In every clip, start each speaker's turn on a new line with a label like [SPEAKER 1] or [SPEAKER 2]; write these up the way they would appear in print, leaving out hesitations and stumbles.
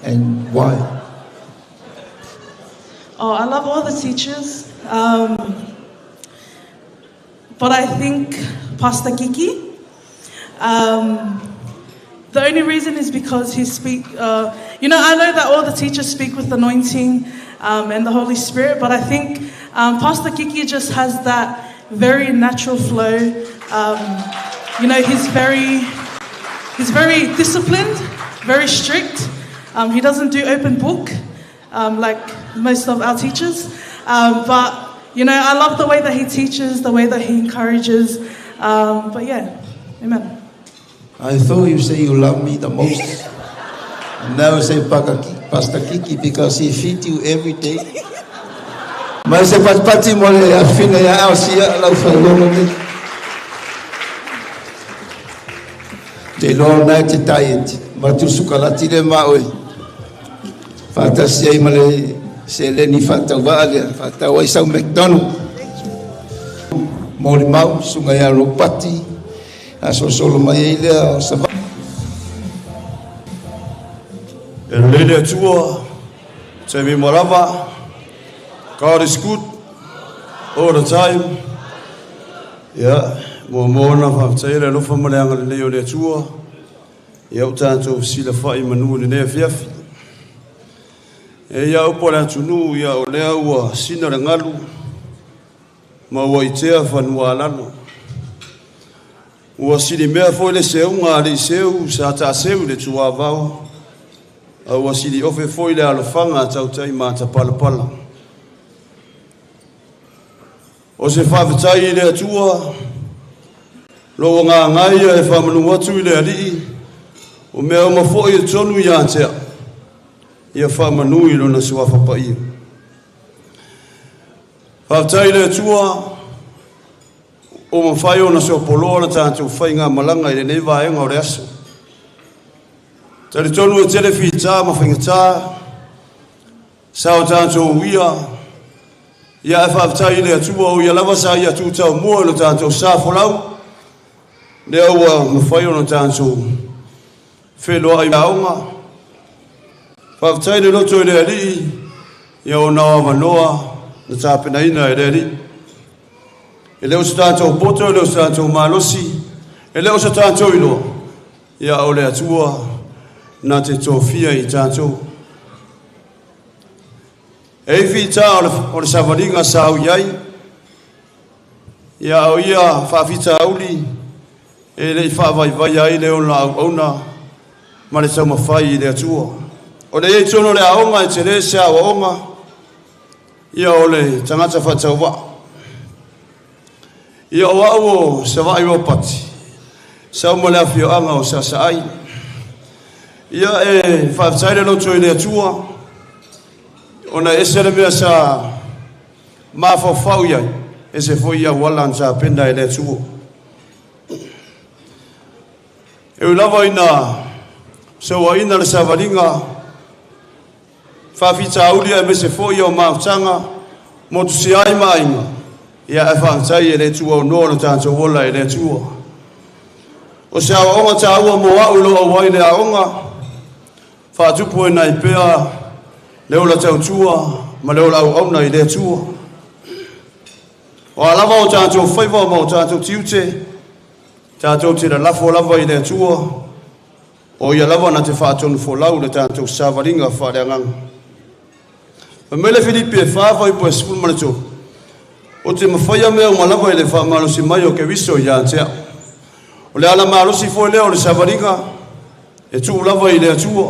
[SPEAKER 1] And why?
[SPEAKER 2] Oh, I love all the teachers. But I think Pastor Kiki. The only reason is because he speak. You know, I know that all the teachers speak with anointing and the Holy Spirit, but I think Pastor Kiki just has that very natural flow. You know, he's very disciplined, very strict. He doesn't do open book like most of our teachers. But you know, I love the way that he teaches, the way that he encourages. But yeah, amen.
[SPEAKER 1] I thought you say you love me the most. And now you say Pastor Kiki because he feed you every day. Mai se patipati mo le afafine ia Alcia lau faalogo nei. Te iloa o na e te diet ma tu sukalati le ma oe. Faatasi ai ma le seleni faatauvaa lea, faatau ai sau McDonald. Molimau, susuga ia Ropati, a solosolo mai ai lea o Savaii.
[SPEAKER 3] E lelei le Atua, taimi uma lava. God is good all the time. Ia, muamua ona faafetaia le alofa ma le agalelei o le Atua. Ia ua tatou fesilafai i manu i lenei afiafi. E ia upu a le atunuu, ia o lea ua sina le galu ma ua itea fanua a lalo. Ua silimea foi le seuga a alii seu sa taaseu i le tuavao, a ua siliofe foi le alofaga a tautai matapalapala. O se faafetai i le Atua, lou agaga ia e faamanu atu i le Alii, o mea uma foi e tonu ia te au, ia faamanu i Lona Suafa Paia. Faafetai i le Atua, ua mafai ona sopoloa le tatou faigamalaga i lenei vaega o le aso. Talitonu e tele fita ma faigata, sa o tatou uia, ia ae faafetai i le Atua o ia lava sa ia tu taumua i lo tatou sa folau, lea ua mafai ona tatou feiloai aoga. Faafetai le loto i le Alii, ia ona o avanoa na tapenaina e le Alii. E le o se tatou poto, e le o se tatou malosi, e le o se tatou iloa, ia o le Atua na te tofia i tatou. E i fita o le savaliga sa au i ai, ia o ia faafitauli e le i faavaivaia ai le ola auauna ma le taumafai i le Atua. O le i ai tonu o le aoga e tele se aoaoga, ia o le tagata faatauvaa. Ia o au o Savaii Ropati, sau ma le afioaga o Sasaai. Ia e faafetai le loto i le Atua, ona e ese le mea sa mafaufau i ai, ese foi i auala na tapena e le Atua. E ui lava ina sauaina le savaliga faafitauli aemaise foi o mafutaga motusia ai ma aiga, ia ae faafetai e le tuuaunoa lo tatou ola e le Atua. O se aoaoga taua mo au i lou auai i le aoga, faatupu e nai pea le ola tautua ma le ola auauna i le Atua. O a lava o tatou faiva ma o tatou tiute, tatou te lalafo lava i le Atua, o ia lava na te faatonufolau le tatou savaliga faaleagaga. Fai mai le Filipi e 4 fuaiupu e 13, O te mafaia mea uma lava i le faamalosi mai o Keriso ia te au. O le ala malosi foi lea o le savaliga, e tuu lava i le Atua.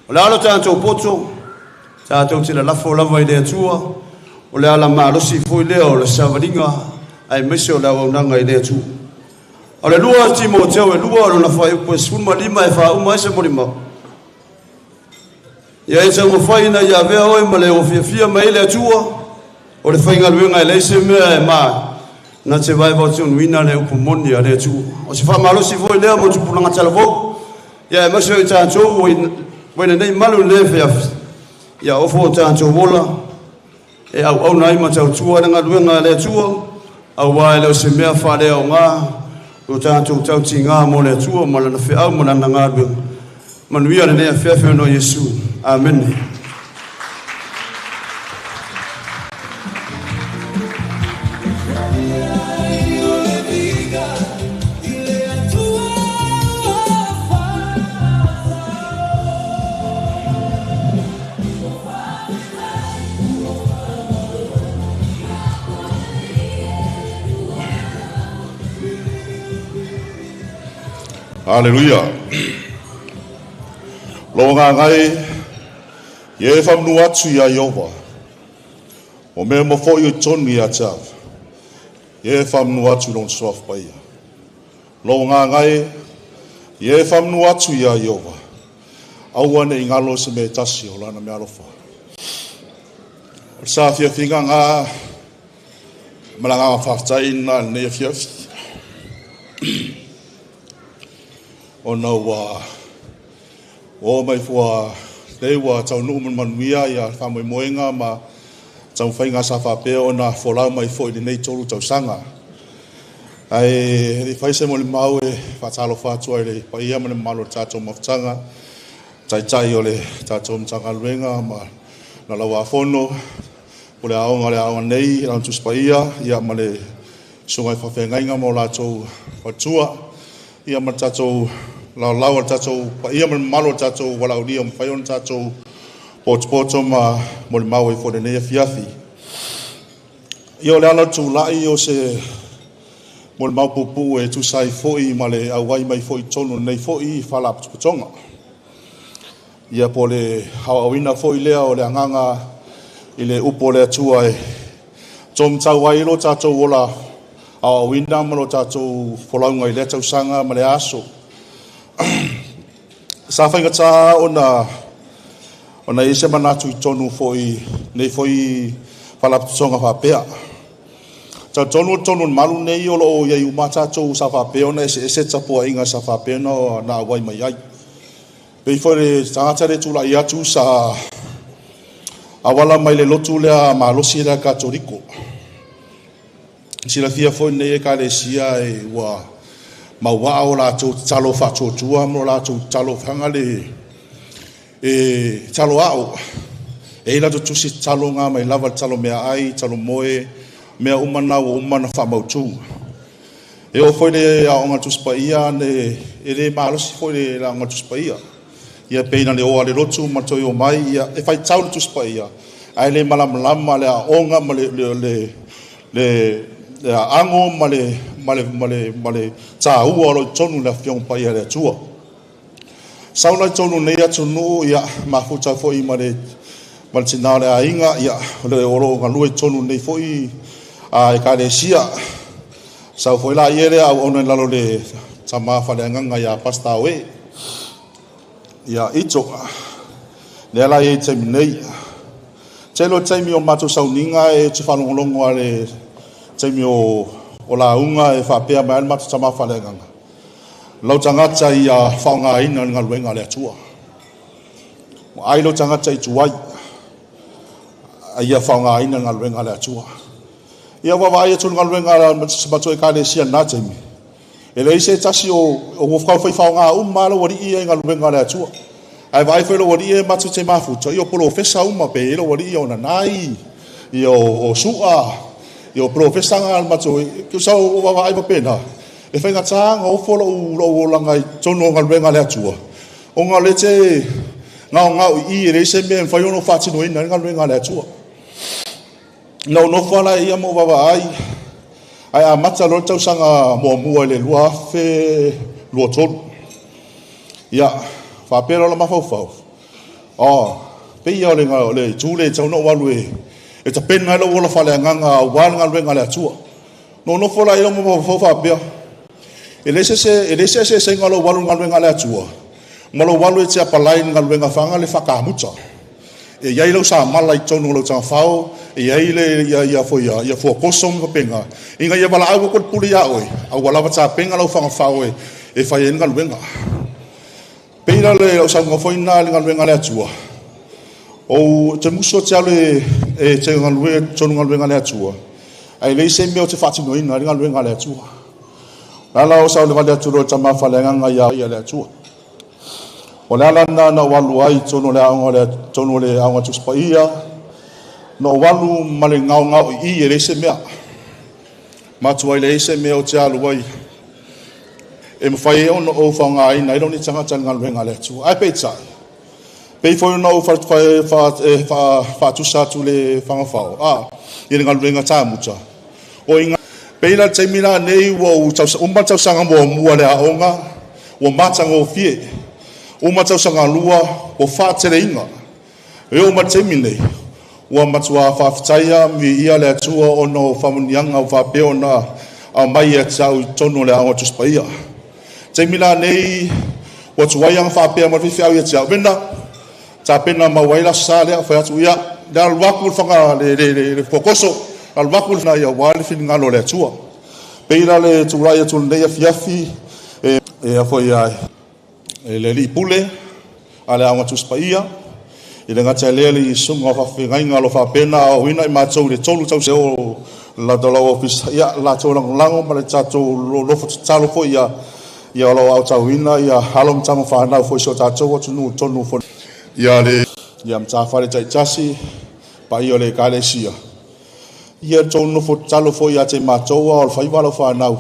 [SPEAKER 3] O le a lo tatou poto, tatou te lalafo lava i le Atua, o le ala malosi foi lea o le savaliga, aemaise o le auaunaga i le Atua. O le 2 Timoteo e 2 lona fuaiupu e 15 e faauma ai se molimau. Ia e taumafai ina ia avea oe ma le ua fiafia mai ai le Atua, o le faigaluega e leai se mea e ma na te vaevaotonuina le upu moni a le Atua. O se faamalosi foi lea mo tupulaga talavou, ia aemaise o i tatou ua i lenei malu i lenei afiafi, ia ofo o tatou ola e auauna ai ma tautua ai le galuega a le Atua, aua e le o se mea faaleaoga lo tatou tautiga mo le Atua ma lana feau ma lana galuega. Manuia lenei afiafi ona o Iesu. Amene.
[SPEAKER 4] Haleluia. Lou agaga e, ia e faamanu atu iā Ieova, o mea uma foi o i totonu ia te au, ia e faamanu atu i Lona Suafa Paia. Lou agaga e, ia e faamanu atu iā Ieova, aua ne i galo se mea e tasi o Lana meaalofa. O le saafiafiga lena ma le agaga faafetai lena i lenei afiafi, ona ua oo mai fua lea ua taunuu ma le manuia ia faamoemoega ma taumafaiga sa faapea ona folau mai foi i lenei 3 tausaga. Ae le i fai se molimau e faatalofa atu ai i le paia ma le mamalu o le tatou mafutaga, taitai o le tatou Matagaluega ma Laulau-a-Fono, o le aoga o le aoga nei, Lana Tusi Paia, ia ma le susuga i faafeagaiga ma o latou faletua, ia ma le tatou laolao o le tatou paia ma le mamalu o le tatou valaaulia ua mafai ona tatou potopoto ma molimau ai foi i lenei afiafi. Ia o le ala o le tulai o se molimau puupuu e tusa ai foi ma le auai mai foi i totonu o lenei foi faalapotopotoga. Ia po o le aoaoina foi lea o le agaga i le upu o le Atua e taumatau ai lo tatou ola aoaoina ma lo tatou folauga i lea tausaga ma le aso. Sa faigata ona i ai se manatu i totonu foi nei foi faalapotopotoga faapea. Talitonu o totonu o le malu nei o lo o i ai uma tatou sa faapea ona eseese tapuaiga sa faapea ona auai mai ai. Pei foi le tagata le tulai atu sa awala mai le lotu lea malosi lea Katoliko. Silafia foi nei Ekalesia e ua mauaa o latou tatalo faatuatua ma o latou tatalo faga le e talo ao. E i latou tusi tatalo ngā mai lava le talo mea ai, talo moe, mea uma na ua uma na faamautu. E oo foi le aoga Tusi Paia ne e le malosi foi le aoga Tusi Paia. Ia pei na le o ale lotu ma toe o mai, ia e faitau le Tusi Paia, ae le malamalama le aoga ma le aago ma le tāua o lo o i totonu le Afioga Paia a le Atua. Sau la i totonu nei atunuu, ia mafuta foi ma le tina o le aiga, ia o lo o galue i totonu nei foi Ekalesia. Sau foi la ia lea auauna i lalo le tama faaleagaga ia Pastor Oe. Ia ito, lea la ia i taimi nei. Tele o taimi o matou sauniga e te faalogologo a le taimi o lauga e faapea mai ai le matou tama faaleagaga. Lau tagata ia faaaogaina le galuega a le Atua. Ua ai lau tagata i tuai, ia faaaogaina le galuega a le Atua. Ia vaavaai atu le galuega a le matou Ekalesia na taimi. E leai se tasi o fai faaaoga uma lava lau alii ia i galuega a le Atua. Ae vaai foi lau alii e matou te mafuta, ia o polofesa uma pe i lau alii o nanai, ia o sua, ia o polofesa nga matou, sa o vaavaai mapena. E faigata ona ofo lou olaga i totonu o galuega a le Atua, ona o lea te gaogao i i e leai se mea e mafai ona faatinoina ai le galuega a le Atua. Na ou nofo ala ia ma ou vaavaai, ae amata loa le tausaga muamua i le 2023. Ia, faapea loa la mafaufau, pei ia o le itu le tau na ou alu e tapena ai lou ola faaleagaga aua le galuega a le Atua. Na ou nofo la ia ma mafaufau faapea, e leai se eseesega o lou alu i le galuega a le Atua, ma lou alu e te apalai i le galuega faga le faakamuta. E i ai lau samala i totonu o lau tagafao, e i ai le ia fuakoso ma faapena, ina ia valaau atu le pule ia oe, a ua lava tapena lau fagafao e fai ai le galuega. Pei la le au saunoa foi na le galuega a le Atua, o te musu te alu e te galue totonu galuega a le Atua, ae leai se mea o te faatinoina ai le galuega a le Atua. Lala o saolevale atu loa tama faaleagaga ia le Atua. O le ala lena na ou alu ai i totonu o le aoga o le totonu o le aoga Tusi Paia, na ou alu ma le gaogao i i e leai se mea. Matuai leai se mea ou te alu ai e mafai ai ona ou faaaogaina ai lou nei tagata i le galuega a le Atua. Ae peitai, pei foi ona ou faatusa atu i le fagafao, i le galuega tamuta, o i pei la le taimi lenei ua ou uma le tausaga muamua i le aoga, ua matagofie. Uma le tausaga lua, ua faateleina. E oo mai i le taimi lenei, ua matua faafetaia ma viia le Atua ona o faamanuiaga ua faapea ona aumai ia te au i totonu o le Aoga Tusi Paia. O le taimi la lenei ua tuai ona faapea mai le faifeau ia te au, “Vena, tapena mau ai le Aso Sa lea.” Ou fai atu, “Ia, o le a alu atu le kokoso, alu atu le aua le finagalo o le Atua.” Pei la o le tulai atu i lenei afiafi e foi e le alii pule a le Aoga Tusi Paia, e le gata i lea le susuga o faafeagaiga o lo o faapea ona aoaoina i matou i le 3 tausaga o lau ofisa, ia latou lagolago ma le tatou nofo tatalo foi ia o lo o aotauina ia alo ma tama fanau foi o si o tatou atunuu totonu ia le ia matafale taitasi paia o le Ekalesia ia tou nofo tatalo foi ia te matou a o le faiva lau fanau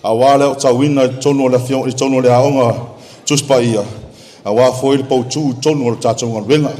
[SPEAKER 4] aua le aotauina i totonu o le afio i totonu o le aoga Tusi Paia aua foi le poutu i totonu o le tatou galuega.